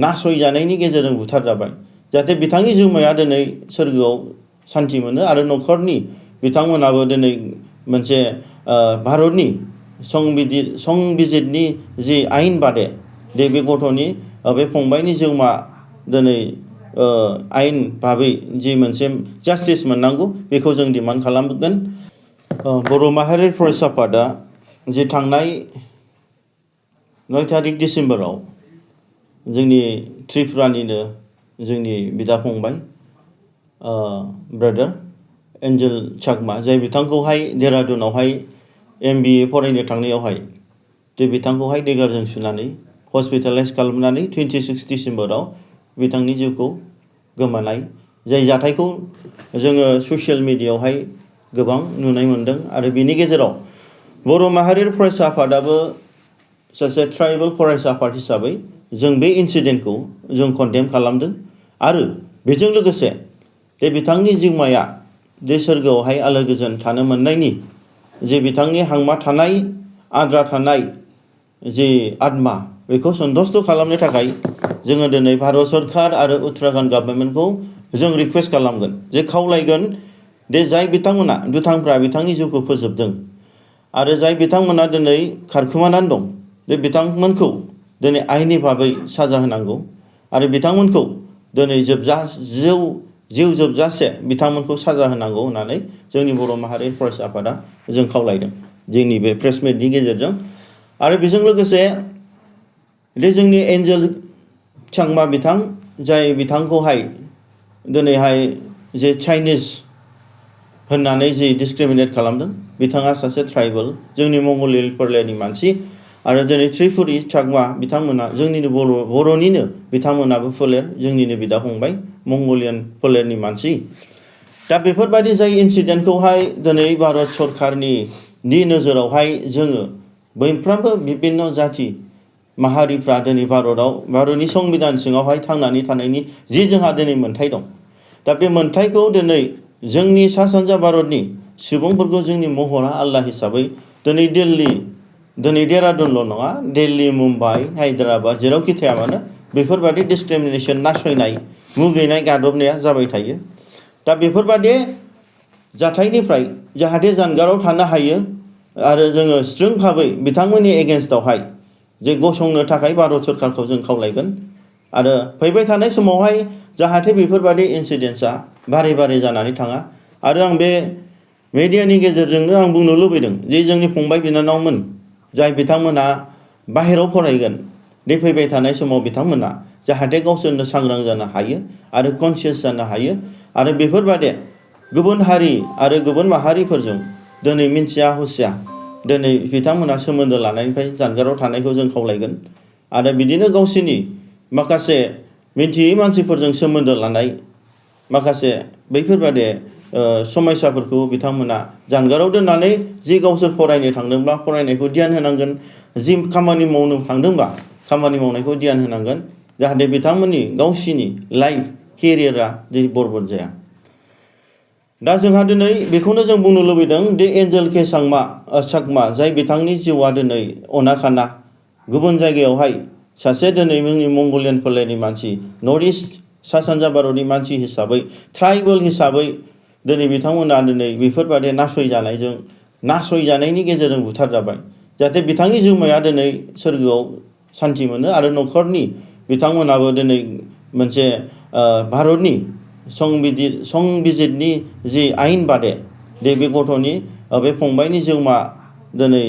नासयजानायनि गेजेरजों बुथारजाबाय जाहाथे बिथांनि जिउमाया दिनै सोरगोआव सान्थि मोनो आरो न'खरनि बिथांमोनाबो दिनै मोनसे भारतनि संबिजितनि जि आयेन बादे बे गथ'नि बे फंबायनि जिउमा दिनै आयेन भाबै जि मोनसे जास्टिस मोननांगौ बेखौ जों डिमान्ड खालामगोन। बर' माहारि फरायसा आफादा जे थांनाय 9 तारिख डिसेम्बराव जोंनि त्रिपुरानिनो जोंनि बिदा फंबाय ब्रादार एन्जेल चाकमा जाय बिथांखौहाय देहरादुनावहाय MBA फरायनो थांनायावहाय बिथांखौहाय देगारजों सुनानै हस्पिटालाइज खालामनानै 26 डिसेम्बराव बिथांनि जिउखौ गोमानाय जाय जाथायखौ जोङो ससियेल मिडियायावहाय गोबां नुनाय मोन्दों आरो बिनि गेजेराव बर' माहारि फरायसा आफादाबो सासे ट्राइबेल फरायसा आफाद हिसाबै जों बे इन्सिडेन्टखौ जों कन्डेम खालामदों आरो बेजों लोगोसे बिथांनि जिउमाया सोरगोआवहाय आलो गोजोन थानो मोननायनि जे बिथांनि हांमा थानाय आद्रा थानाय जे आत्मा बेखौ सन्तुष्ट खालामनो थाखाय जोङो दिनै भारत सरकार आरो उत्तराखन्ड गभर्नमेन्टखौ जों रिक्वेस्ट खालामगोन जे खावलायगोन जाय बिथांमोना दुथांफ्रा बिथांनि जिउखौ फोजोबदों आरो जाय बिथांमोना दिनै खारखोमानानै दं बिथांमोनखौ दिनै आयेननि भाबै साजा होनांगौ आरो बिथांमोनखौ दिनै जिउ जोबजासे बिथांमोनखौ साजा होनांगौ होननानै जोंनि बर' माहारि फरायसा आफादा जों खावलायदों जोंनि बे प्रेस मिटनि गेजेरजों। आरो बेजों लोगोसे जोंनि एन्जेल चाकमा बिथां जाय बिथांखौहाय दिनैहाय जे चाइनिज होननानै जि डिसक्रिमिनेट खालामदों बिथाङा सासे ट्राइबेल जोंनि मंगलियान फोलेरनि मानसि आरो दिनै त्रिपुरि चाकमा बिथांमोना जोंनिनो बर'निनो बिथांमोनाबो फोलेर जोंनिनो बिदा फंबाय मंगलियान फोलेरनि मानसि। दा बेफोरबायदि जाय इन्सिडेन्टखौहाय दिनै भारत सरकारनि नोजोरावहाय जोङो मोनफ्रोमबो बिभिन्न जाथि माहारिफ्रा दिनै भारतनि संबिधान सिङावहाय थांनानै थानायनि जोंहा दिनै मोन्थाय दं। दा बे मोन्थायखौ दिनै जोंनि सा सानजा भारतनि सुबुंफोरखौ जोंनि महरा आलदा हिसाबै दिनै देहरादुनल' नङा दिल्ली मुम्बाइ हायद्राबाद जेरावखि थाया मानो बेफोरबायदि डिसक्रिमिनेसन नासयनाय मुगैनाय गादबनाया जाबाय थायो। दा बेफोरबायदि जाथायनिफ्राय जाहाथे जानगाराव थानो हायो आरो जोङो स्ट्रं भाबै बिथांमोननि एगेन्स्टआवहाय जे गसंनो थाखाय भारत सरकारखौ जों खावलायगोन आरो फैबाय थानाय समावहाय जाहाथे बेफोरबायदि इन्सिडेन्टआ बारे बारे जानानै थाङा। आरो आं बे मिडियानि गेजेरजोंनो आं बुंनो लुबैदों जे जोंनि फंबाय बिनानावमोन जाय बिथांमोना बाहेरायाव फरायगोन फैबाय थानाय समाव बिथांमोना जाहाथे गावसोरनो सांग्रां जानो हायो आरो कनसियास जानो हायो आरो बेफोरबायदि गुबुन हारि आरो गुबुन माहारिफोरजों दिनै मिन्थिया हसिया दिनै बिथांमोना सोमोन्दो लानायनिफ्राय जानगाराव थानायखौ जों खावलायगोन आरो बिदिनो गावसोरनि माखासे मिन्थियै मानसिफोरजों सोमोन्दो लानाय माखासे बैफोरबायदि समयसाफोरखौ बिथांमोना जानगाराव दोननानै जि गावसोर फरायनो थांदोंब्ला फरायनायखौ ध्यान होनांगोन जि खामानि मावनो थांदोंबा खामानि मावनायखौ ध्यान होनांगोन जाहाथे बिथांमोननि गावसिनि लाइफ केरियारा बरबाद जाया। दा जोंहा दिनै बेखौनो जों बुंनो लुबैदों एन्जेल चाकमा जाय बिथांनि जिउआ दिनै अनाखाना गुबुन जायगायावहाय सासे दिनै जोंनि मंगलियान फोलेरनि मानसि नर्थ इस्ट सा सानजा भारतनि मानसि हिसाबै ट्राइबेल हिसाबै दिनै बिथांमोना दिनै बेफोरबायदि नासयजानायनि गेजेरजों बुथारजाबाय जाहाथे बिथांनि जिउमाया दिनै सोरगोआव सान्थि मोनो आरो न'खरनि बिथांमोनाबो दिनै मोनसे भारतनि संबिजितनि जि आयेन बादे बे गथ'नि बे फंबायनि जिउमा दिनै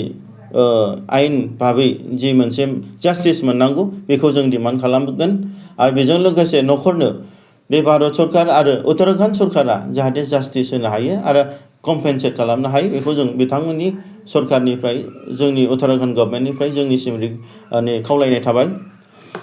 आयेन भाबै जि मोनसे जास्टिस मोननांगौ बेखौ जों डिमान्ड खालामगोन आरो बेजों लोगोसे न'खरनो भारत सरकार आरो उत्तराखन्ड सरकारा जाहाथे जास्टिस होनो हायो आरो कम्पेनसेट खालामनो हायो बेखौ जों बिथांमोननि सरकारनिफ्राय जोंनि उत्तराखन्ड गभर्नमेन्टनिफ्राय जोंनिसिम खावलायनाय थाबाय।